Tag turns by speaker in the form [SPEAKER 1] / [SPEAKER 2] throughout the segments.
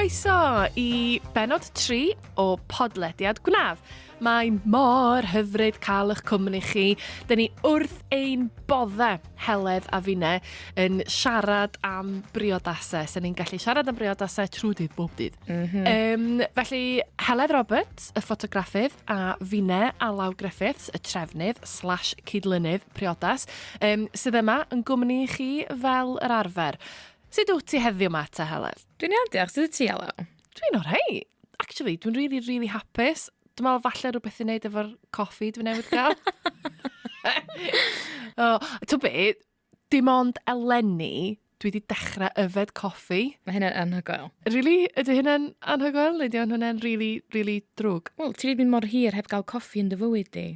[SPEAKER 1] croeso i benod 3 o podlediad Gwnaf. Mae mor hyfryd cael eich cwmni chi. Dyn ni wrth ein bodde, Heledd a finne, yn siarad am briodasau. So ni'n gallu siarad am briodasau trwy dydd bob dydd. Mm -hmm. um, felly, Heledd Roberts, y ffotograffydd, a finne, Alaw Griffiths, y trefnydd slash cydlynydd priodas, um, sydd yma yn gwmni i chi fel yr arfer. Sut wyt ti heddiw 'ma ta, Heledd?
[SPEAKER 2] Dwi'n iawn, diolch. Sut wyt ti, Alaw?
[SPEAKER 1] Dwi'n oreit. Actually, dwi'n really, really hapus. Dwi'n meddwl falle rhywbeth i wneud efo'r coffi dwi newydd gael. oh, to be, dim ond eleni dwi wedi dechrau yfed coffi.
[SPEAKER 2] Mae hynna'n anhygoel.
[SPEAKER 1] Really? Ydy hynna'n anhygoel? Neu ydy hynna'n really, really drwg?
[SPEAKER 2] Wel, ti wedi mynd mor hir heb gael coffi yn dy fywyd di.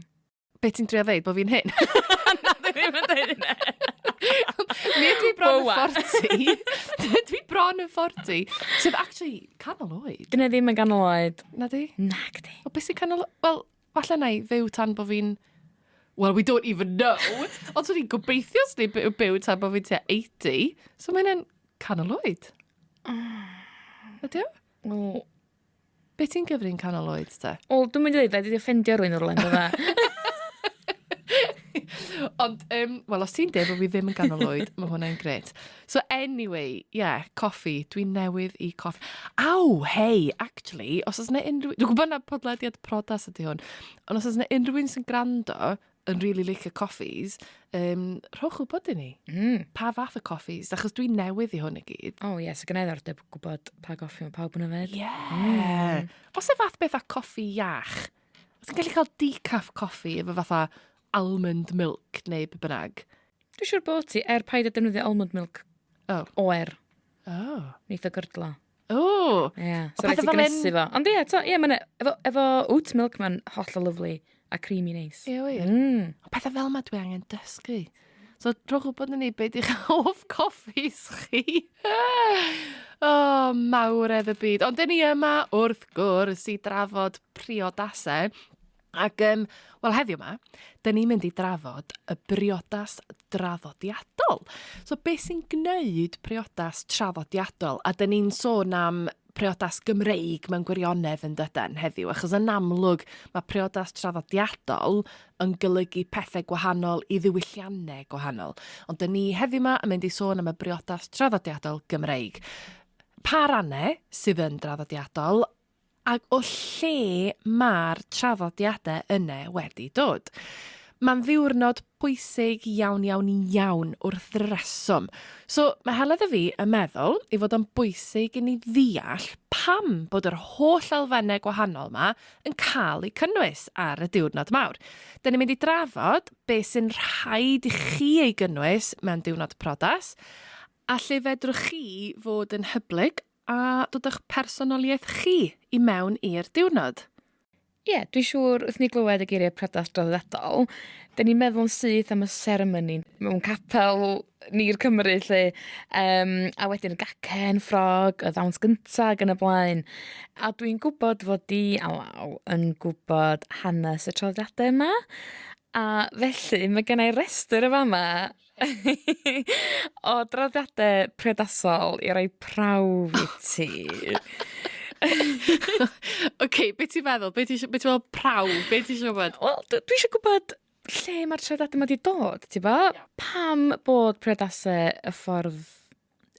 [SPEAKER 1] Be ti'n trio ddeud, bod fi'n hyn?
[SPEAKER 2] Na, dwi ddim yn dweud hynna.
[SPEAKER 1] Mi ydw i bron yn 40. Dwi bron yn 40. Sydd actually canol oed.
[SPEAKER 2] Dyna ddim yn ganol oed.
[SPEAKER 1] Na di?
[SPEAKER 2] Nac di.
[SPEAKER 1] O, beth sy'n canol... Wel, falle na i fyw tan bod fi'n... Well, we don't even know. Ond swn i'n gobeithio swn i'n byw, byw tan bod fi'n tua 80. So mae hynna'n canol oed. Ydy o?
[SPEAKER 2] Wel,
[SPEAKER 1] Be ti'n gyfri'n canol oed te?
[SPEAKER 2] Wel, dwi'n mynd i ddweud, wedi offendio rhywun o'r le, dda.
[SPEAKER 1] Ond, um, wel, os ti'n dweud bod fi ddim yn ganol oed, mae hwnna'n gret. So anyway, yeah, coffi. Dwi'n newydd i coffi. Aw, hei, actually, os oes yna unrhyw... Dwi'n gwybod na podlediad prodas ydy hwn, ond os oes yna unrhyw un sy'n gwrando yn really licio coffees, um, rhowch wybod i ni. Pa fath o coffees? Achos dwi'n newydd i hwn i gyd.
[SPEAKER 2] O, oh, ie, so gennau ddiddordeb gwybod pa goffi mae pawb yn yfed.
[SPEAKER 1] Yeah. Os e fath beth a coffi iach, os ti'n gallu cael decaf coffi efo fatha almond milk neu be bynnag.
[SPEAKER 2] Dwi'n siŵr bod ti, er paid â defnyddio almond milk
[SPEAKER 1] Oh.
[SPEAKER 2] oer,
[SPEAKER 1] Oh.
[SPEAKER 2] neith o gyrdlo.
[SPEAKER 1] O!
[SPEAKER 2] Ie, yeah, so
[SPEAKER 1] O,
[SPEAKER 2] rhaid
[SPEAKER 1] pethe
[SPEAKER 2] ti
[SPEAKER 1] fel
[SPEAKER 2] gnesu fo. Ond ie, to, ie, mae'n efo, efo oat milk mae'n hollol lyflu a creamy neis.
[SPEAKER 1] Ie, wir. O, pethau fel yma dwi angen dysgu. So, rhowch wybod i ni be di'ch hoff coffis chi. o, oh, mawredd y byd. Ond dyn ni yma, wrth gwrs, i drafod priodasau. Ac, um, wel, heddiw yma, dyn ni'n mynd i drafod y briodas draddodiadol. So, beth sy'n gwneud priodas traddodiadol? A dyn ni'n sôn am priodas Gymreig mewn gwirionedd yn dyden heddiw, achos yn amlwg mae priodas traddodiadol yn golygu pethau gwahanol i ddiwylliannau gwahanol. Ond dyn ni heddiw yma yn mynd i sôn am y briodas traddodiadol Gymreig. Pa rannau sydd yn draddodiadol Ac o lle mae'r traddodiadau yna wedi dod? Mae'n ddiwrnod pwysig iawn, iawn, iawn wrth reswm. So, mae Heledd a fi yn meddwl ei fod o'n bwysig i ni ddeall pam bod yr holl elfennau gwahanol yma yn cael eu cynnwys ar y diwrnod mawr. Dyn ni'n mynd i drafod beth sy'n rhaid i chi ei gynnwys mewn diwrnod priodas, a lle fedrwch chi fod yn hyblyg a dod â'ch personoliaeth chi i mewn i'r diwrnod.
[SPEAKER 2] Ie, yeah, dwi'n siŵr wrth ni glywed y geiriau priodas draddodiadol, dyn ni'n meddwl yn syth am y seremoni mewn capel ni'r Cymru lle, um, a wedyn y gacen, ffrog, y ddawns gyntaf ac yn y blaen. A dwi'n gwybod fod di, Alaw, yn gwybod hanes y traddodiadau yma, a felly mae gen i restr y fama o draddodiadau priodasol i roi prawf i ti.
[SPEAKER 1] Oce, okay, beth ti'n meddwl? Beth ti'n meddwl prawf? Beth ti'n eisiau gwybod?
[SPEAKER 2] Wel, dwi eisiau gwybod lle mae'r traddodiadau yma wedi dod, ti'n bo? Yeah. Pam bod priodasau y ffordd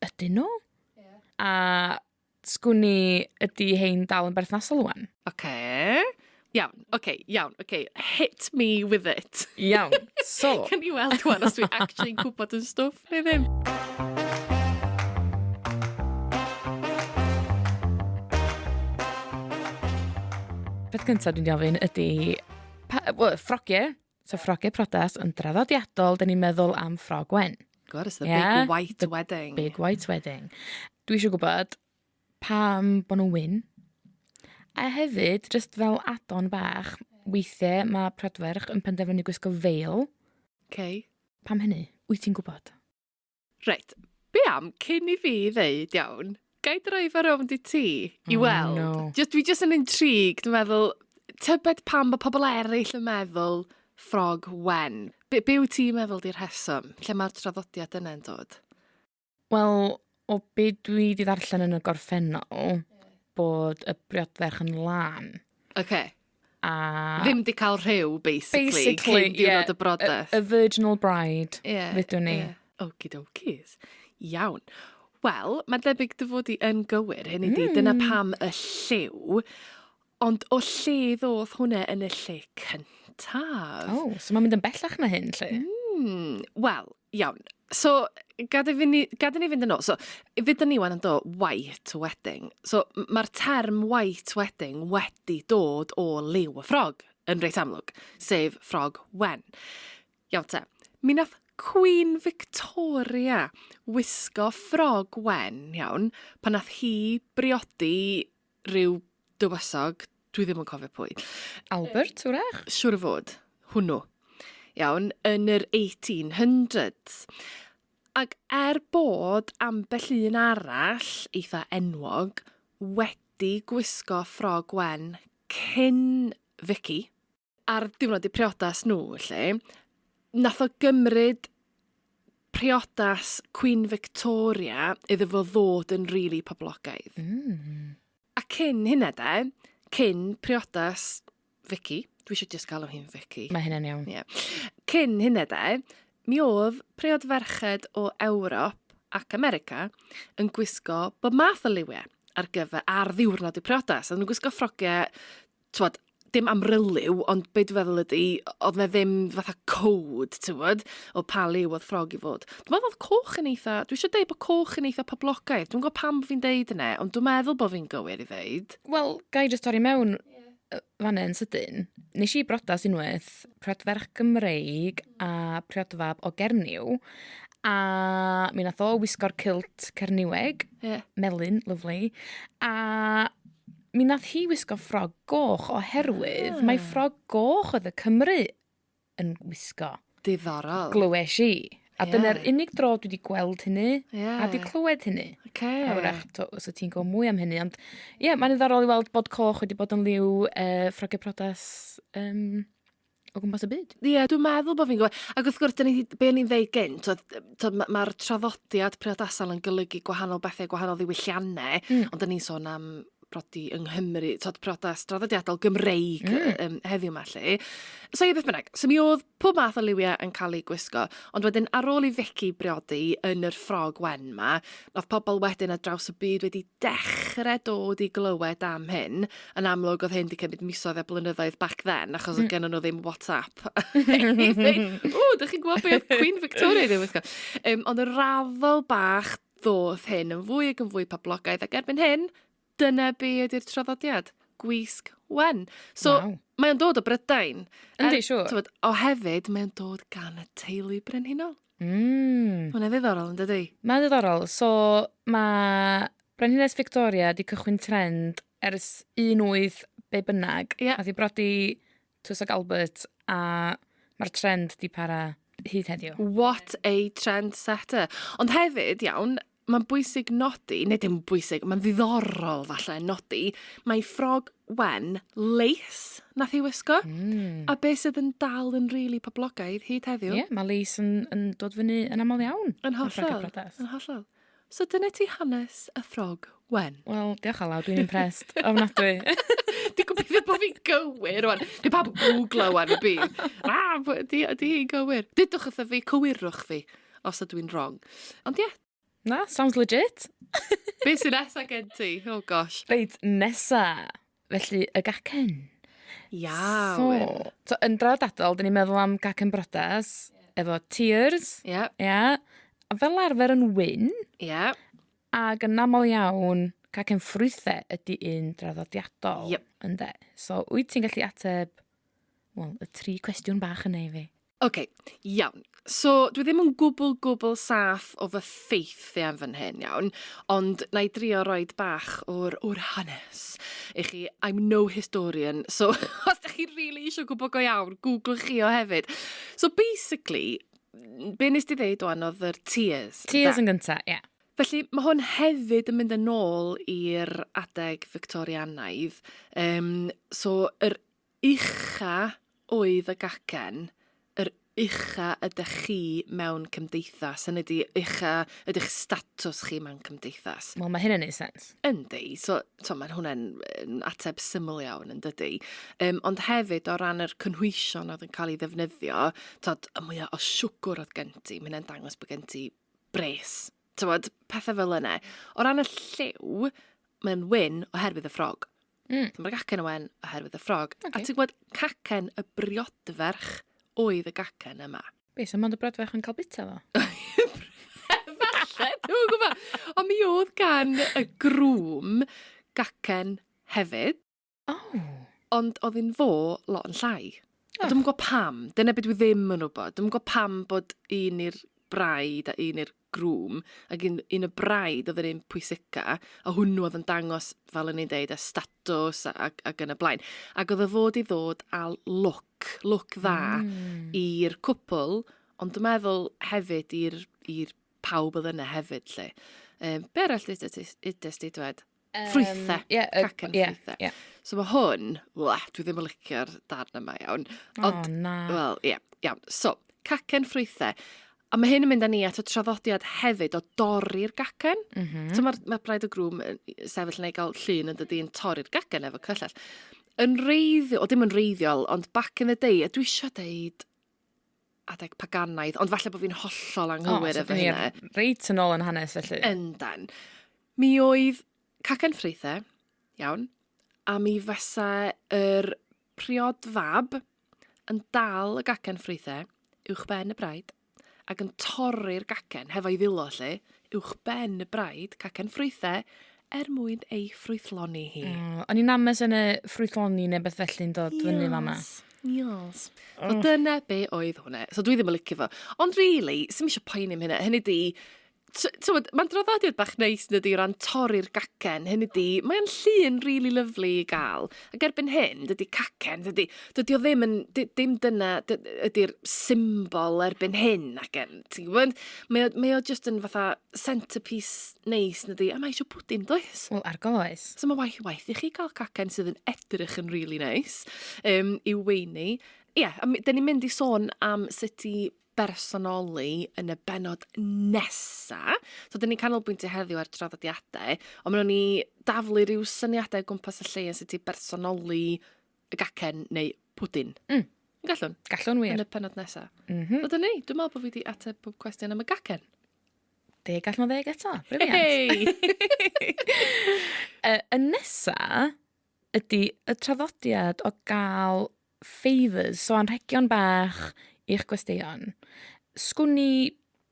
[SPEAKER 2] ydyn nhw? Yeah. A Sgwn i ydy hein dal yn berthnasol ŵan?
[SPEAKER 1] Oce. Iawn, oce, iawn, oce. Hit me with it.
[SPEAKER 2] Iawn, so...
[SPEAKER 1] Can i weld ŵan os dwi actually'n gwybod yn stwff neu ddim.
[SPEAKER 2] Peth cyntaf dwi'n gofyn ydy, pa, well, ffrogiau, so ffrogiau priodas yn draddodiadol, dyn ni'n meddwl am ffrog wen.
[SPEAKER 1] God, it's the yeah, big white the wedding.
[SPEAKER 2] Big white wedding. Dwi eisiau gwybod pam bod nhw'n wyn. A hefyd, just fel adon bach, weithiau mae prydferch yn penderfynu gwisgo veil.
[SPEAKER 1] Okay.
[SPEAKER 2] Pam hynny? Wyt ti'n gwybod?
[SPEAKER 1] Reit, be am, cyn i fi ddeud, iawn, ga i droi fo rownd i ti i oh, weld?
[SPEAKER 2] No.
[SPEAKER 1] Just, dwi just yn intrigued, dwi'n meddwl, tybed pam bod pobl eraill yn meddwl ffrog wen. Be, be wyt ti'n meddwl di'r rheswm? Lle mae'r traddodiad yna'n dod?
[SPEAKER 2] Wel, o be dwi wedi ddarllen yn y gorffennol, yeah. bod y briodferch yn lân.
[SPEAKER 1] Okay.
[SPEAKER 2] A...
[SPEAKER 1] Ddim di cael rhyw, basically,
[SPEAKER 2] basically
[SPEAKER 1] cyn diwrnod y briodas.
[SPEAKER 2] A virginal bride,
[SPEAKER 1] yeah,
[SPEAKER 2] fydwn ni.
[SPEAKER 1] Yeah. Okie-dokies. Iawn. Wel, mae'n debyg dy fod i yn gywir, hynny di, dyna pam y lliw. Ond o lle ddoth hwnna yn y lle cyntaf?
[SPEAKER 2] Oh, so mae'n mynd yn bellach na hyn, lle?
[SPEAKER 1] Wel, iawn. So, gad i ni, gad i ni fynd yn ôl. So, fydden ni wan yn do white wedding. So, mae'r term white wedding wedi dod o liw y ffrog, yn reit amlwg, sef ffrog wen. Iawn te, mi nath Queen Victoria wisgo ffrog wen, iawn, pan nath hi briodi rhyw dywysog, dwi ddim yn cofio pwy.
[SPEAKER 2] Albert, wrach?
[SPEAKER 1] Siŵr o fod, hwnnw. Iawn, yn yr 1800s. Ac er bod ambell un arall, eitha enwog, wedi gwisgo ffrog wen cyn Vicky, ar diwrnod eu priodas nhw, 'lly, nath o gymryd priodas Queen Victoria iddo fo ddod yn rili poblogaidd. A cyn hynna de, cyn priodas Vicky, dwi eisiau just galw hi'n Vicky.
[SPEAKER 2] Mae hynna'n iawn.
[SPEAKER 1] Ie. Cyn hynna de, mi oedd priodferched o Ewrop ac America yn gwisgo bob math o liwiau ar gyfer ar ddiwrnod eu priodas. Oedden nhw'n gwisgo ffrogiau t'wod, dim amryliw, ond be dwi'n feddwl ydy, oedd 'na ddim fatha code, t'wod, o pa liw oedd ffrog i fod. Dwi'n meddwl oedd coch yn eitha, dwi eisiau deud bod coch yn eitha poblogaidd. Dwi'n gwybod pam bod fi'n deud yna, ond dwi'n meddwl bod fi'n gywir i ddeud.
[SPEAKER 2] Wel, ga i jyst torri mewn fan'na yn sydyn. Nes i brodas unwaith, priodferch Gymreig a priodfab o Gernyw, a mi nath o wisgo'r kilt Cernyweg, melyn, lyfli, a mi nath hi wisgo ffrog goch oherwydd mae ffrog goch oedd y Cymry yn wisgo.
[SPEAKER 1] Diddorol.
[SPEAKER 2] Glywes i. A dyna'r unig dro dwi wedi gweld hynny a 'di clywed hynny.
[SPEAKER 1] Ocê.
[SPEAKER 2] A wrach, to, os wyt ti'n gwybod mwy am hynny, ond ie, yeah, mae'n ddiddorol i weld bod coch wedi bod yn liw ffrogiau priodas o gwmpas y byd.
[SPEAKER 1] Ie, yeah, dwi'n meddwl bod fi'n gwybod. Ac wrth gwrs, ni, be o'n i'n dweud gynt, oedd, mae'r traddodiad priodasol yn golygu gwahanol bethau, gwahanol ddiwylliannau, ond da ni'n sôn am brodi yng Nghymru, tod, priodas draddodiadol Gymreig heddiw yma, lle. So ie, beth bynnag, so mi oedd pob math o liwiau yn cael eu gwisgo, ond wedyn ar ôl i Vicky briodi yn yr ffrog wen ma, nath pobl wedyn ar draws y byd wedi dechrau dod i glywed am hyn. Yn amlwg oedd hyn wedi cymryd misoedd a blynyddoedd back then, achos oedd gennym nhw ddim WhatsApp. O, dych chi'n gwybod beth oedd Queen Victoria wedi wisgo? Ond y raddol bach ddoth hyn yn fwy ac yn fwy poblogaidd, ac erbyn hyn, dyna be ydy'r traddodiad, gwisg wen. So,
[SPEAKER 2] Waw.
[SPEAKER 1] mae o'n dod o Brydain.
[SPEAKER 2] Yndi, siŵr.
[SPEAKER 1] T'wod, o hefyd, mae o'n dod gan y teulu brenhinol. Hwnna'n ddiddorol, yn dydi?
[SPEAKER 2] Mae'n ddiddorol. So, mae Brenhines Victoria wedi cychwyn trend ers 18 be bynnag. Nath hi brodi Tywysog Albert a mae'r trend di para hyd heddiw.
[SPEAKER 1] What a trendsetter. Ond hefyd, iawn, mae'n bwysig nodi, neu dim bwysig, mae'n ddiddorol falle nodi, mae ffrog wen lace nath hi wisgo. A beth sydd yn dal yn rili really poblogaidd hyd heddiw.
[SPEAKER 2] Ie, yeah, mae lace yn dod fyny yn aml iawn.
[SPEAKER 1] Yn hollol. Yn hollol. So dyna ti hanes y ffrog wen.
[SPEAKER 2] Wel, diolch Alaw, dwi'n impressed. Ofnadwy.
[SPEAKER 1] Dwi'n gobeithio bod fi'n gywir rwan. Dwi pawb yn googlo wan y byd. Ah, ydy, ydy hi'n gywir? Dudwch wrtho fi, cywirwch fi, os ydw i'n wrong. Ond ie. Yeah.
[SPEAKER 2] Na, sounds legit.
[SPEAKER 1] Be sy'n nesa gen ti? Oh gosh.
[SPEAKER 2] Reit, nesa. Felly, y gacen.
[SPEAKER 1] Iawn.
[SPEAKER 2] So, yn draddodadol, dyn ni'n meddwl am gacen brodas, efo tears.
[SPEAKER 1] Ie. Yeah.
[SPEAKER 2] Yeah. A fel arfer yn wyn.
[SPEAKER 1] Ie. Yeah.
[SPEAKER 2] Ac yn aml iawn, cacen ffrwythau ydy un draddodiadol.
[SPEAKER 1] Yep.
[SPEAKER 2] Ynde. So, wyt ti'n gallu ateb, wel, y tri cwestiwn bach yna i fi?
[SPEAKER 1] Oce, iawn. So, dwi ddim yn gwbl, gwbl saff o fy ffeithiau am fan hyn, iawn, ond na i drio roed bach o'r hanes i chi. I'm no historian, so os da chi really eisiau gwybod go iawn, googlwch chi o hefyd. So, basically, be nes di ddeud wan oedd yr tears.
[SPEAKER 2] Tears yn gynta, ie. Yeah.
[SPEAKER 1] Felly, mae hwn hefyd yn mynd yn ôl i'r adeg Victorianaidd. So, yr ucha oedd y gacen, yr ucha ydych chi mewn cymdeithas, hynny ydi ucha ydych statws chi mewn cymdeithas.
[SPEAKER 2] Wel, mae hynny'n neud sens.
[SPEAKER 1] Yndi, so to, mae hwnna'n yn ateb syml iawn yn dydy. Um, ond hefyd o ran yr cynhwysion oedd yn cael ei ddefnyddio, tod, y mwyaf o siwgr oedd gen ti, mae hynny'n dangos bod gen ti bres. Tywod, pethau fel yna. O ran y lliw, mae'n wyn oherwydd y ffrog. So mae'r gacen yn wen oherwydd y ffrog. Okay. A ti'n gwybod, cacen y briodferch oedd y gacen yma.
[SPEAKER 2] Be, so mond y briodferch yn cael bita fo?
[SPEAKER 1] Falle, dwi'n gwybod. Ond mi oedd gan y grŵm gacen hefyd.
[SPEAKER 2] Oh.
[SPEAKER 1] Ond oedd un fo lot yn llai. Oh. Dwi'n gwybod pam. Dyna beth dwi ddim yn wybod. Dwi'n gwybod pam bod un i'r bride a un i'r groom, ac un, un y bride oedd yr un pwysica, a hwnnw oedd yn dangos, fel o'n i'n deud, y statws ac, ac yn y blaen. Ac oedd y fod i ddod â look, look dda i'r cwpl, ond dwi'n meddwl hefyd i'r i'r pawb oedd yna hefyd, lle. Um, be arall dudest ti, dwed? Ffrwythau.
[SPEAKER 2] Yeah,
[SPEAKER 1] cacen ffrwythau. Yeah. So mae hwn, wah, dwi ddim yn licio'r darn yma iawn.
[SPEAKER 2] Ond, oh, na.
[SPEAKER 1] Wel, ie, yeah, iawn. So, cacen ffrwythau. A mae hyn yn mynd â ni at y traddodiad hefyd o dorri'r gacen. Mm -hmm. So mae'r mae bride o grŵm yn sefyll neu gael llun yn dydy yn torri'r gacen efo cyllell. Yn reiddiol, o dim yn reiddiol, ond back in the day, a dwi eisiau deud adeg paganaidd, ond falle bod fi'n hollol anghywir oh, so efo hynna.
[SPEAKER 2] Reit yn ôl yn hanes felly.
[SPEAKER 1] Yndan. Mi oedd cacen ffrwythau, iawn, a mi fysa yr priod fab yn dal y gacen ffrwythau uwch ben y bride ac yn torri'r gacen hefo'i ddwylo 'lly, uwch ben y bride, cacen ffrwythau, er mwyn ei ffrwythloni hi.
[SPEAKER 2] Mm, o'n i'n ames yn y ffrwythloni neu beth felly'n dod yes. fyny fan'na.
[SPEAKER 1] Yes. So dyna be oedd hwnna. So dwi ddim yn licio fo. Ond really, sy'm eisiau poeni am hynna. Hynny di, t'mod, mae'n draddodiad bach neis yn dydi o ran torri'r gacen, hynny di, mae'n llun really lovely i gael. Ac erbyn hyn, dydy cacen, dydy, dydy o ddim yn, dim dyna ydy'r symbol erbyn hyn, ac yn, ti'n gwybod? Mae o, mae o just yn fatha centerpiece neis, yn dydi, a mae eisiau pwdin, does?
[SPEAKER 2] Wel, argol oes.
[SPEAKER 1] So mae waith waith i chi gael cacen sydd yn edrych yn really nice um, i'w weini. Ie, yeah, a dyn ni'n mynd i sôn am sut i bersonoli yn y bennod nesa. So, dyn ni'n canolbwyntio heddiw ar traddodiadau, ond maen nhw'n ni daflu rhyw syniadau o gwmpas y lle yn sut i bersonoli y gacen neu pwdin. Gallwn.
[SPEAKER 2] Gallwn wir.
[SPEAKER 1] Yn y pennod nesa. Mm -hmm. So, dyna ni. Dwi'n meddwl bod fi wedi ateb pob cwestiwn am y gacen.
[SPEAKER 2] Deg allan o ddeg eto. Brilliant.
[SPEAKER 1] Hey!
[SPEAKER 2] Y nesa ydy y traddodiad o gael favours, so anrhegion bach i'ch gwesteion. Sgwn i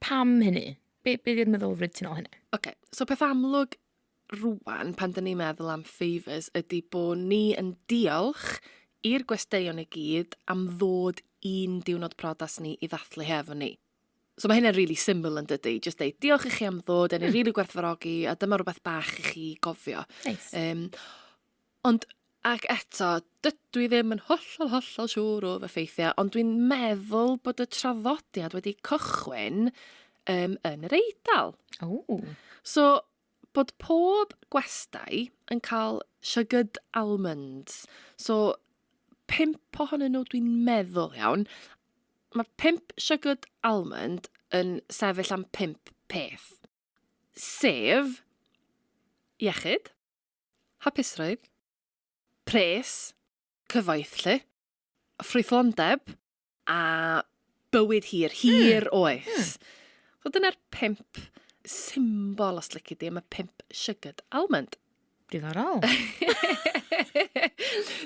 [SPEAKER 2] pam hynny? Be, be di'r meddylfryd tu ôl hynny?
[SPEAKER 1] Oce, okay, so peth amlwg rwan pan dyn ni'n meddwl am favours ydy bod ni yn diolch i'r gwesteion i gyd am ddod i'n diwrnod priodas ni i ddathlu hefo ni. So mae hynna'n really syml yn dydy, just deud diolch i chi am ddod, mm. ni'n really gwerthfawrogi a dyma rhywbeth bach i chi gofio.
[SPEAKER 2] Nice.
[SPEAKER 1] Um, Ond, ac eto, dydw i ddim yn hollol, hollol siŵr o fy ffeithiau, ond dwi'n meddwl bod y traddodiad wedi cychwyn um, yn yr Eidal.
[SPEAKER 2] Oh.
[SPEAKER 1] So, bod pob gwestai yn cael sugared almonds. So, pump ohonyn nhw dwi'n meddwl iawn. Mae pump sugared almond yn sefyll am pump peth. Sef iechyd, hapusrwydd, pres, cyfoeth 'lly, ffrwythlondeb a bywyd hir, hir mm. oes. Mm. So dyna'r pump symbol, os lici di, am y pump sugared almond.
[SPEAKER 2] Diddorol.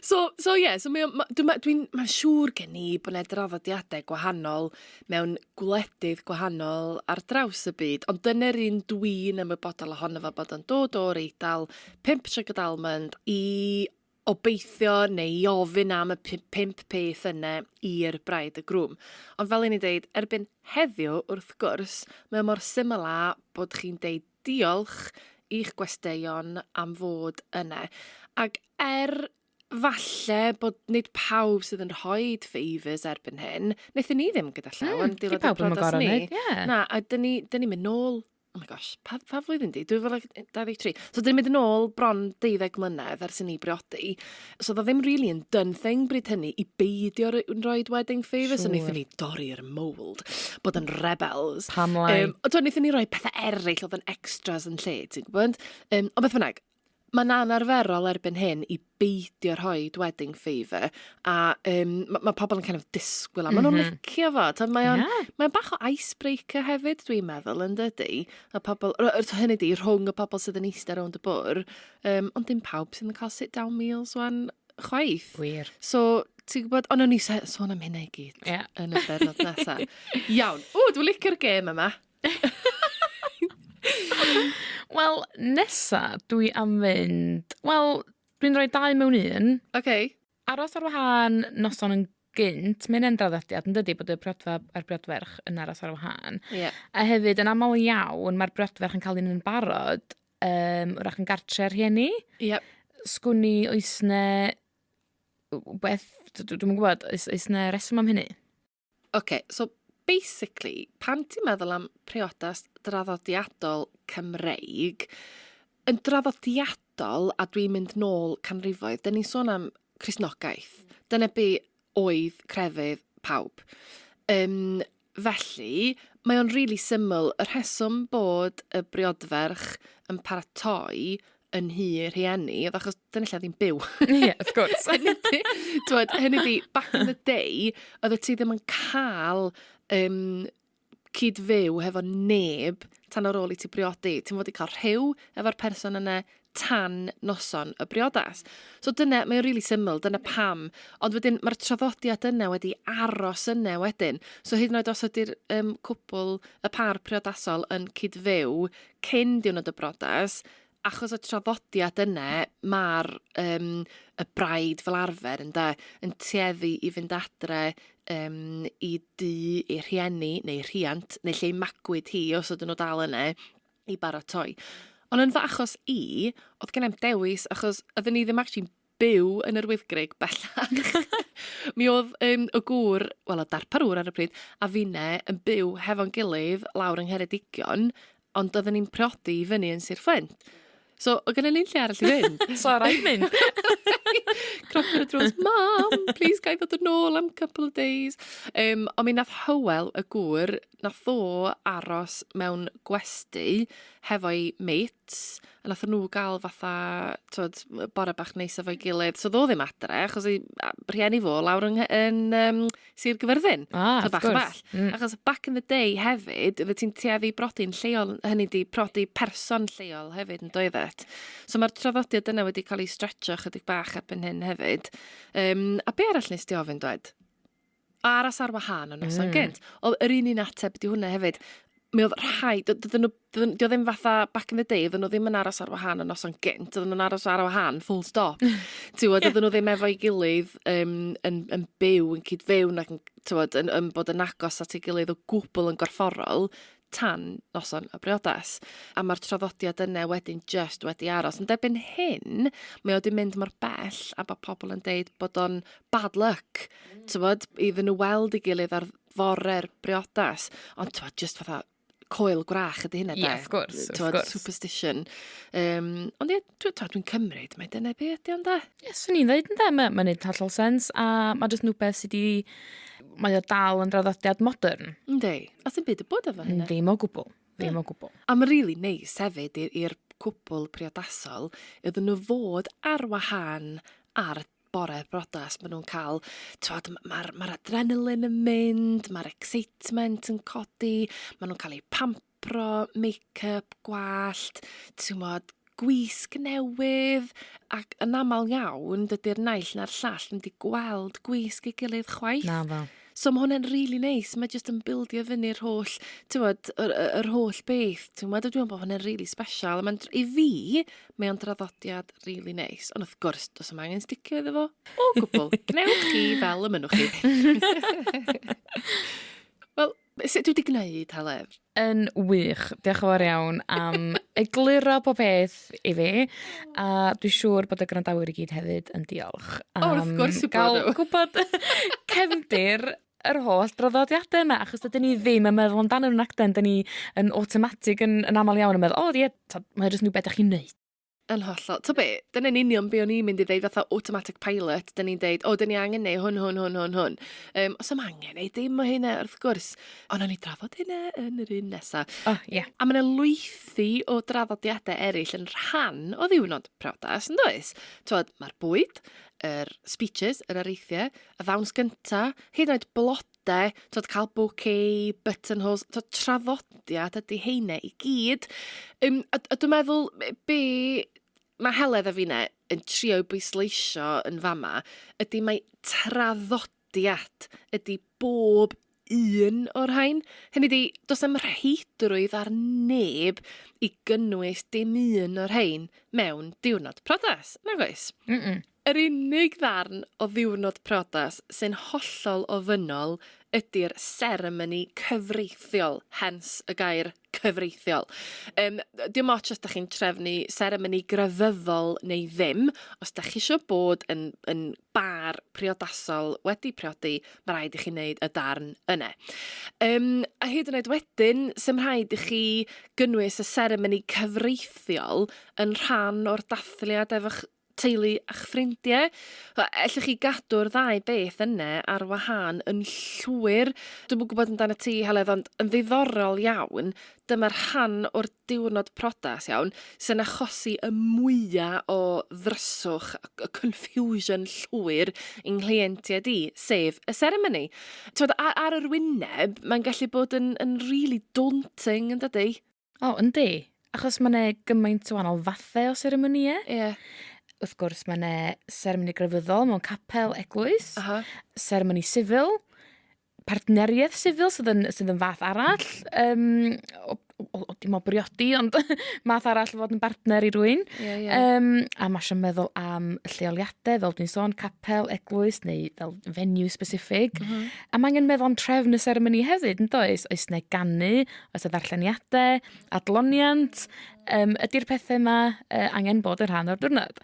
[SPEAKER 1] so, so yeah, so mae, ma, dwi'n dwi, mae'n siŵr gen i bod yna draddodiadau gwahanol mewn gwledydd gwahanol ar draws y byd, ond dyna'r un dwi'n ymwybodol ohono fo bod o'n dod o'r Eidal, pump sugared almond, i obeithio neu i ofyn am y pump peth yna i'r bride y groom. Ond fel i ni'n deud, erbyn heddiw, wrth gwrs, mae o mor syml â bod chi'n deud diolch i'ch gwesteion am fod yna. Ac er falle bod nid pawb sydd yn rhoi favours erbyn hyn, wnaethon ni ddim gyda llaw yn
[SPEAKER 2] di
[SPEAKER 1] diwrnod y
[SPEAKER 2] pawb ddim yn
[SPEAKER 1] priodas
[SPEAKER 2] gorfod
[SPEAKER 1] ni.
[SPEAKER 2] neud, ie.
[SPEAKER 1] Na, a dyn ni, dyn ni'n mynd nôl. oh my gosh, pa, pa flwyddyn di? 2023. So, dyn ni'n mynd yn ôl bron 12 mlynedd ers i ni briodi. So, oedd o ddim really yn done thing bryd hynny i beidio rhoi wedding favour. So, wnaethon ni dorri'r mould, bod yn rebels.
[SPEAKER 2] Pam lai?
[SPEAKER 1] Ond wnaethon ni roi pethau eraill oedd yn extras yn lle, ti'n gwybod? Ond beth bynnag, Mae'n anarferol erbyn hyn i beidio rhoi wedding favour a um, mae ma pobl yn kind of disgwyl a maen nhw'n licio fo. Ta, mae o'n yeah. mae bach o icebreaker hefyd, dwi'n meddwl, yn dydy. A pobl, hynny di, rhwng y pobl sydd yn eistedd rownd y bwr. Um, ond dim pawb sydd yn cael sit-down meals wan chwaith.
[SPEAKER 2] Wir.
[SPEAKER 1] So, ti'n gwybod, ond o'n i sôn am hynna i gyd yn y bennod nesaf. Iawn. O, dwi'n licio'r gêm yma.
[SPEAKER 2] Wel, nesa, dwi am fynd... Wel, dwi'n rhoi dau mewn un.
[SPEAKER 1] Okay.
[SPEAKER 2] Aros ar wahân noson yn gynt, mae'n yn draddodiad yn dydy bod y priodfab a'r briodferch yn aros ar wahân.
[SPEAKER 1] Yeah.
[SPEAKER 2] A hefyd, yn aml iawn, mae'r briodferch yn cael un yn barod, wrach yn gartre rhieni.
[SPEAKER 1] Yep.
[SPEAKER 2] Sgwn i oes 'ne beth, dwi'm yn gwybod, oes, oes 'ne reswm am hynny?
[SPEAKER 1] Oce, so basically, pan ti'n meddwl am priodas draddodiadol Cymreig, yn draddodiadol, a dwi'n mynd nôl canrifoedd, dyn ni'n sôn am Cristnogaeth. Dyna be oedd crefydd pawb. Um, felly, mae o'n rili really syml. Y rheswm bod y briodferch yn paratoi yn nhŷ rhieni, oedd achos dyna lle oedd hi'n byw.
[SPEAKER 2] Ie, yeah, wrth gwrs.
[SPEAKER 1] hynny di, twod, hynny di, back in the day, oedd ti ddim yn cael um, cyd-fyw hefo neb tan ar ôl i ti briodi. Ti'n fod i cael rhyw efo'r person yna tan noson y briodas. So dyna, mae'n really syml, dyna pam. Ond wedyn, mae'r traddodiad yna wedi aros yna wedyn. So hyd yn oed os ydy'r um, cwpl, y par priodasol yn cyd-fyw cyn diwrnod y briodas, achos y traddodiad yna, mae'r um, y bride fel arfer ynde, yn tueddu i fynd adre um, i dŷ ei rhieni neu rhiant, neu lle magwyd hi os ydyn nhw dal yna, i baratoi. Ond yn fy achos i, oedd gen i'm dewis, achos oedden ni ddim actually'n byw yn yr Wyddgrug bellach. Mi oedd um, y gŵr, wel y darpar ŵr ar y pryd, a finne yn byw hefo'n gilydd lawr yng Ngheredigion, ond oedden ni'n priodi i fyny yn Sir Fflint. So, oedd gen i lle arall i fynd.
[SPEAKER 2] So, rhaid mynd.
[SPEAKER 1] Cnocio ar y drws, Mam, please ga i ddod yn ôl am couple of days. Um, ond mi nath Hywel, y gŵr, nath o aros mewn gwesty hefo'i mates, a nath nhw gael fatha, twod, bore bach neis efo'i gilydd. So, ddo ddim adre, achos ei rhieni fo lawr yng, yn um, Sir Gyfyrddin.
[SPEAKER 2] Ah,
[SPEAKER 1] so, bach yn bell. Achos back in the day hefyd, oeddet ti'n tueddu brodi'n lleol, hynny di prodi person lleol hefyd yn doeddet. So mae'r traddodiad yna wedi cael ei stretcho chydig bach erbyn hyn hefyd. Um, a be arall nes di ofyn, dwed? Aros ar wahân o noson gynt. Oedd yr un un ateb di hwnna hefyd. Mi oedd rhaid, dydyn nhw, dio ddim fatha back in the day, oedden nhw ddim yn aros ar wahân o noson gynt, oedden nhw'n aros ar wahân, full stop. Ti'n gwybod, oedden nhw ddim efo'i gilydd um, yn, yn byw, yn cyd-fyw, nac yn, ti'n yn, yn bod yn agos at ei gilydd o gwbl yn gorfforol tan noson y briodas. A mae'r traddodiad yna wedyn just wedi aros. Ond erbyn hyn, mae o wedi mynd mor bell a bod pobl yn deud bod o'n bad luck, mm. Tywod, iddyn nhw weld ei gilydd ar fore'r briodas. Ond tywod, just fatha coel gwrach ydy hynna,
[SPEAKER 2] de. Ie, wrth gwrs, wrth gwrs.
[SPEAKER 1] Superstition. Um, ond ie, dwi'n dwi cymryd, mae dyna be ydy ond de.
[SPEAKER 2] Ie, swn i'n dweud ynde, mae'n ma neud hollol sens, a mae jyst nhwbeth sydd wedi... Mae o dal yn draddodiad modern.
[SPEAKER 1] Yndi, a sy'n byd y bod efo hynna.
[SPEAKER 2] Ddim o gwbl, ddim o gwbl.
[SPEAKER 1] A mae'n really neis hefyd i'r cwpl priodasol iddyn nhw fod ar wahân ar bore'r briodas, maen nhw'n cael, t'wod, mae'r ma adrenaline yn mynd, mae'r excitement yn codi, maen nhw'n cael eu pampro, make-up, gwallt, t'wod, gwisg newydd, ac yn aml iawn, dydy'r naill na'r llall ddim wedi gweld gwisg ei gilydd chwaith.
[SPEAKER 2] Na fo.
[SPEAKER 1] So mae hwnna'n really neis, mae jyst yn bildio fyny'r holl, t'wod, yr, yr holl beth, ti'n gwbod, dwi'n meddwl bod hwnna'n really special, a mae'n, i fi, mae o'n draddodiad really neis, ond wrth gwrs, does yma angen sticio iddo fo o gwbl. Gwnewch chi fel y mynnwch chi. Wel, sut dwi wedi gwneud, Heledd?
[SPEAKER 2] Yn wych. Diolch yn fawr iawn am egluro pob peth i fi. A dwi'n siŵr bod y gwrandawyr i gyd hefyd yn diolch.
[SPEAKER 1] O, wrth gwrs eu bod
[SPEAKER 2] gael
[SPEAKER 1] nhw.
[SPEAKER 2] gwybod cefndir yr holl draddodiadau yma, achos dydyn ni ddim yn meddwl amdanyn nhw nac 'den, 'dyn ni yn awtomatig yn, yn aml iawn yn meddwl, o oh, ie, mae jyst yn rhywbeth ydych chi'n neud.
[SPEAKER 1] Yn hollol. T'o' be', dyna'n union be' o'n i'n mynd i ddeud fatha automatic pilot, 'dyn ni'n deud, o, 'dyn ni angen neu' hwn, hwn, hwn, hwn, hwn. Yym, o's 'am angen neud dim o hynna wrth gwrs. Ond nawn ni drafod hynna yn yr un nesa.
[SPEAKER 2] O, ie.
[SPEAKER 1] A ma' 'na lwythi o draddodiade eryll yn rhan o ddiwrnod priodas, yn does? T'wod, ma'r bwyd, yr speeches, yr areithiau, y ddawns gynta, hyd yn oed blode, t'wod, cael bouquet, buttonholes, t'wod, traddodiad ydy heine i gyd. Um, a, a dwi'n meddwl, be mae Heledd a finne yn trio bwysleisio yn fama, ydy mae traddodiad ydy bob un o'r rhain. Hynny ydi, does 'na'm rheidrwydd ar neb i gynnwys dim un o'r rhain mewn diwrnod priodas, nag oes?
[SPEAKER 2] Mm -mm.
[SPEAKER 1] Yr unig ddarn o ddiwrnod priodas sy'n hollol ofynnol ydy'r seremoni cyfreithiol, hence y gair cyfreithiol. Yym, dim ots os dach chi'n trefnu seremoni grefyddol neu ddim, os dach chi isio bod yn, yn bar priodasol wedi priodi, mae rhaid i chi wneud y darn yna. Um, a hyd yn oed wedyn, sy'm rhaid i chi gynnwys y seremoni cyfreithiol yn rhan o'r dathliad efo'ch teulu a'ch ffrindiau. Ellwch chi gadw'r ddau beth yna ar wahân yn llwyr. Dwi'm yn gwybod amdano ti, Heledd, ond yn ddiddorol iawn, dyma'r rhan o'r diwrnod priodas, iawn, sy'n achosi y mwya o ddryswch, y confusion llwyr i'n nghleientiaid i, sef y seremoni. T'mod, ar, ar yr wyneb, mae'n gallu bod yn, yn really daunting, yn dydy?
[SPEAKER 2] O, yndi. Achos mae 'na gymaint o wahanol fathau o seremonïau.
[SPEAKER 1] Ie. Yeah.
[SPEAKER 2] Wrth gwrs, mae 'na seremoni grefyddol mewn capel, eglwys.
[SPEAKER 1] Uh -huh.
[SPEAKER 2] Seremoni sifil, partneriaeth sifil sydd yn, sydd yn fath arall. Um, o, o, o, dim o briodi, ond math arall o fod yn bartner i rwy'n.
[SPEAKER 1] Yeah, yeah.
[SPEAKER 2] Um, a mae eisiau meddwl am y lleoliadau, fel dwi'n sôn, capel, eglwys, neu fel venue specific. Mm -hmm. A mae angen meddwl am trefn y seremoni hefyd, yn does? Oes 'na ganu, oes 'na ddarlleniadau, adloniant? Um, ydy'r pethau yma uh, angen bod yn rhan o'r diwrnod?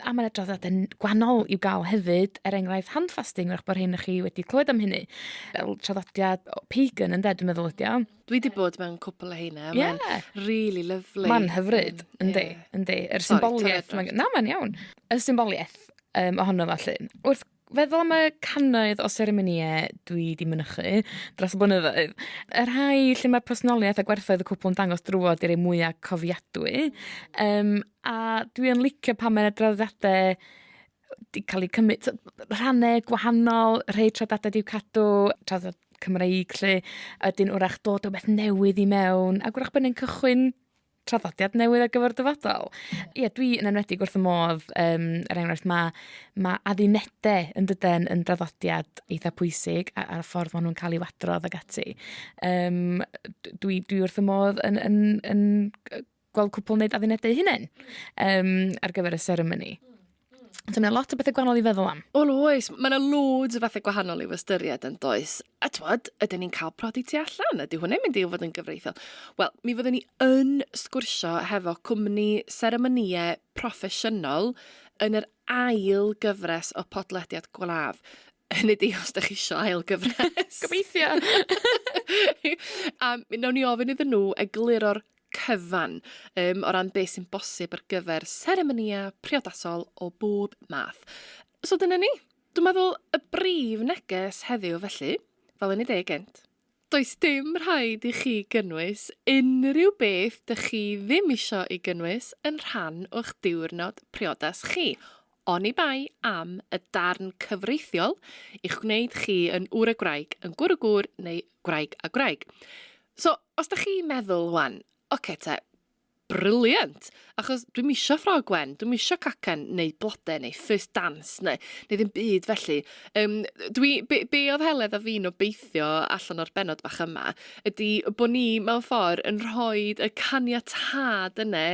[SPEAKER 2] A mae yna draddodiadau gwahanol i'w gael hefyd, er enghraifft handfasting, wrach bod rhain o chi wedi clywed am hynny. Fel traddodiad pagan, ynde, dwi'n meddwl ydi o.
[SPEAKER 1] Dwi wedi bod mewn cwpl o heina.
[SPEAKER 2] Ie.
[SPEAKER 1] Mae'n really lovely.
[SPEAKER 2] Mae'n hyfryd, yndi,
[SPEAKER 1] yeah.
[SPEAKER 2] yndi. Yr
[SPEAKER 1] Sorry,
[SPEAKER 2] symboliaeth.
[SPEAKER 1] torri
[SPEAKER 2] Na, mae'n iawn. Y symboliaeth um, ohono fo, 'lly. Wrth feddwl am y cannoedd o seremonïau dwi 'di mynychu dros y blynyddoedd, y rhai lle mae personoliaeth a gwerthoedd y cwpl yn dangos drwodd 'di'r rhai mwya cofiadwy. Um, a dwi yn licio pan mae 'na draddodiadau 'di cael eu cymryd, rhannau gwahanol, rhai traddodiadau 'di'w cadw, traddodiad Cymreig 'lly, a wedyn wrach dod o beth newydd i mewn, ac wrach bod ni'n cychwyn traddodiad newydd ar gyfer dyfodol. Ie, dwi yn enwedig wrth y modd, um, er enghraifft, mae, mae addunedau yn dydyn yn draddodiad eitha pwysig a'r ffordd maen nhw'n cael ei wadrodd ac ati. Um, dwi, dwi wrth y modd yn, yn, yn gweld cwpl wneud addunedau eu hunain um, ar gyfer y seremoni. So mae lot o bethau gwahanol i feddwl am.
[SPEAKER 1] Wel oes, mae yna loads o bethau gwahanol i'w ystyried yn does. A twod, ydyn ni'n cael prodi tu allan? Ydy hwnna'n mynd i fod yn gyfreithiol? Wel, mi fyddwn ni yn sgwrsio hefo cwmni seremonïau proffesiynol yn yr ail gyfres o podlediad Gwlaf. Hynny di, os da chi isio ail gyfres.
[SPEAKER 2] Gobeithio!
[SPEAKER 1] A mi wnawn ni ofyn iddyn nhw egluro'r cyfan um, o ran beth sy'n bosib ar gyfer seremonïau priodasol o bob math. So dyna ni. Dwi'n meddwl y brif neges heddiw felly, fel o'n i dweud gynt, does dim rhaid i chi gynnwys unrhyw beth dych chi ddim isio ei gynnwys yn rhan o'ch diwrnod priodas chi, oni bai am y darn cyfreithiol i'ch gwneud chi yn ŵr a gwraig, yn gwr a gŵr neu gwraig a gwraig. So, os da chi'n meddwl wan, oce te, brilliant, achos dwi'm isio ffrog wen, dwi'm isio cacen neu blode neu first dance neu, neu ddim byd felly. Um, dwi, be, be oedd Heledd a fi'n obeithio allan o'r benod bach yma ydy bod ni mewn ffordd yn rhoi y caniatâd yna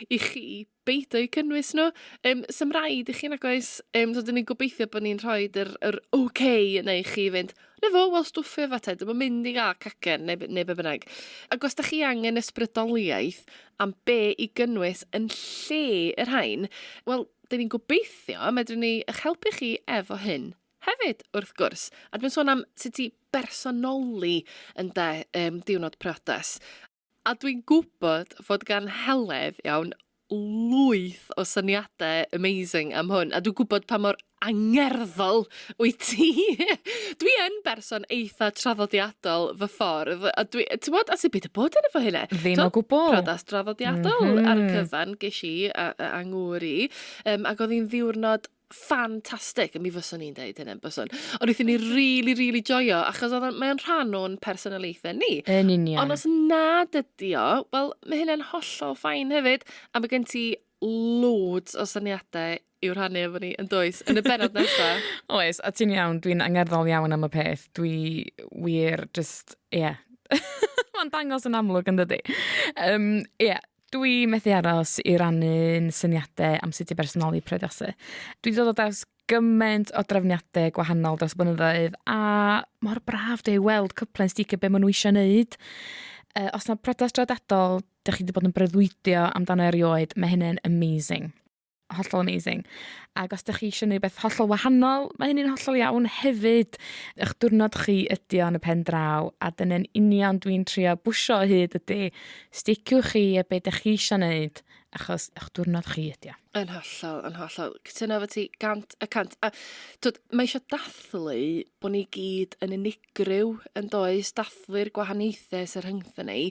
[SPEAKER 1] i chi beidio eu cynnwys nhw. Um, Sym rhaid i chi nag oes. Um, so, dyn ni'n gobeithio bod ni'n rhoi yr, yr OK yna i chi fynd, na fo, wel stwffio fo te, dwi'n mynd i gael cacen neu, neu be bynnag. Ac os da chi angen ysbrydoliaeth am be i gynnwys yn lle y rhain, wel, dyn ni'n gobeithio medrwn ni eich helpu chi efo hyn. hefyd, wrth gwrs. A dwi'n sôn am sut i bersonoli ynde, um, diwrnod priodas. A dwi'n gwybod fod gan Heledd, iawn, lwyth o syniadau amazing am hwn, a dwi'n gwybod pa mor angerddol wyt ti. Dwi yn berson eitha traddodiadol fy ffordd, a dwi, ti'n bod, a sy'n byd y bod yn efo hynna.
[SPEAKER 2] Ddim o gwbl.
[SPEAKER 1] Priodas draddodiadol mm -hmm. ar y cyfan, ges i a, a, a ngŵr i, um, ac oedd hi'n ddiwrnod ffantastig, a mi fyswn i'n deud hynny, byswn. Ond wnaethon ni really, really joio, achos oedd o'n, mae o'n rhan o'n personoliaethau ni.
[SPEAKER 2] Yn union.
[SPEAKER 1] Ond os nad ydi o, wel, mae hynny'n hollol ffain hefyd, a mae gen ti loads o syniadau i'w rhannu efo ni yn does, yn y bennod nesaf.
[SPEAKER 2] Oes, a ti'n iawn, dwi'n angerddol iawn am y peth. Dwi wir just, ie. Yeah. Mae'n dangos yn amlwg yn dydi. Ie, yeah, Dwi methu aros i rannu'n syniadau am sut i bersonoli priodasu. Dwi 'di dod o draws gymaint o drefniadau gwahanol dros y blynyddoedd a mor braf 'di weld cyple'n sticio be maen nhw eisiau wneud. Uh, os na priodas draddodol, dych chi wedi bod yn breuddwydio amdano erioed, mae hynny'n amazing. Hollol amazing. Ac os ydych chi eisiau gwneud beth hollol wahanol, mae hynny'n hollol iawn hefyd. Eich diwrnod chi ydy o yn y pen draw, a dyna'n union dwi'n trio bwsio o hyd ydy, sticiwch chi a be ydych chi eisiau gwneud, achos eich diwrnod chi ydy o.
[SPEAKER 1] Yn hollol, yn hollol. Cytuno efo ti 100%. A twyd, mae eisiau dathlu bod ni gyd yn unigryw yn does, dathlu'r gwahaniaethau sy'n rhyngthyn ni.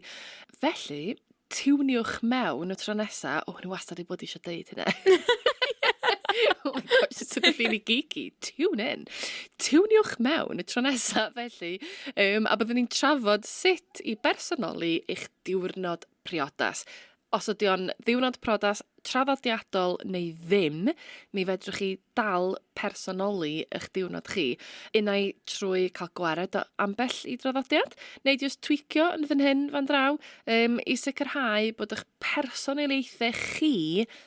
[SPEAKER 1] Felly, tiwniwch mewn y tro nesa. O, ni wastad wedi bod eisiau deud hynna. Oh my gosh, it's a really geeky. Tune in. Tiwniwch mewn y tro nesa, felly. Um, a byddwn ni'n trafod sut i bersonoli eich diwrnod priodas. Os ydy o'n ddiwrnod priodas traddodiadol neu ddim, mi fedrwch chi dal personoli eich diwrnod chi, unai trwy cael gwared o ambell i draddodiad, neu jyst tweakio yn fan hyn, fan draw, um, i sicrhau bod eich personoliaethau chi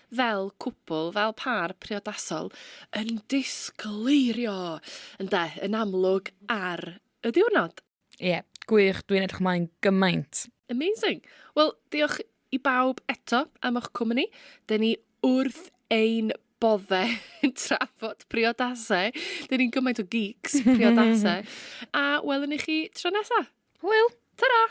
[SPEAKER 1] fel cwpl, fel pâr priodasol, yn disgleirio, ynde, yn amlwg ar y diwrnod.
[SPEAKER 2] Ie, yeah, gwych, dwi'n edrych ymlaen gymaint.
[SPEAKER 1] Amazing. Wel, diolch i bawb eto am eich cwmni. Dyn ni wrth ein bodde yn trafod priodasau. Dyn ni'n gymaint o geeks priodasau. A welwn ni chi tro nesa.
[SPEAKER 2] Hwyl!
[SPEAKER 1] Ta-ra!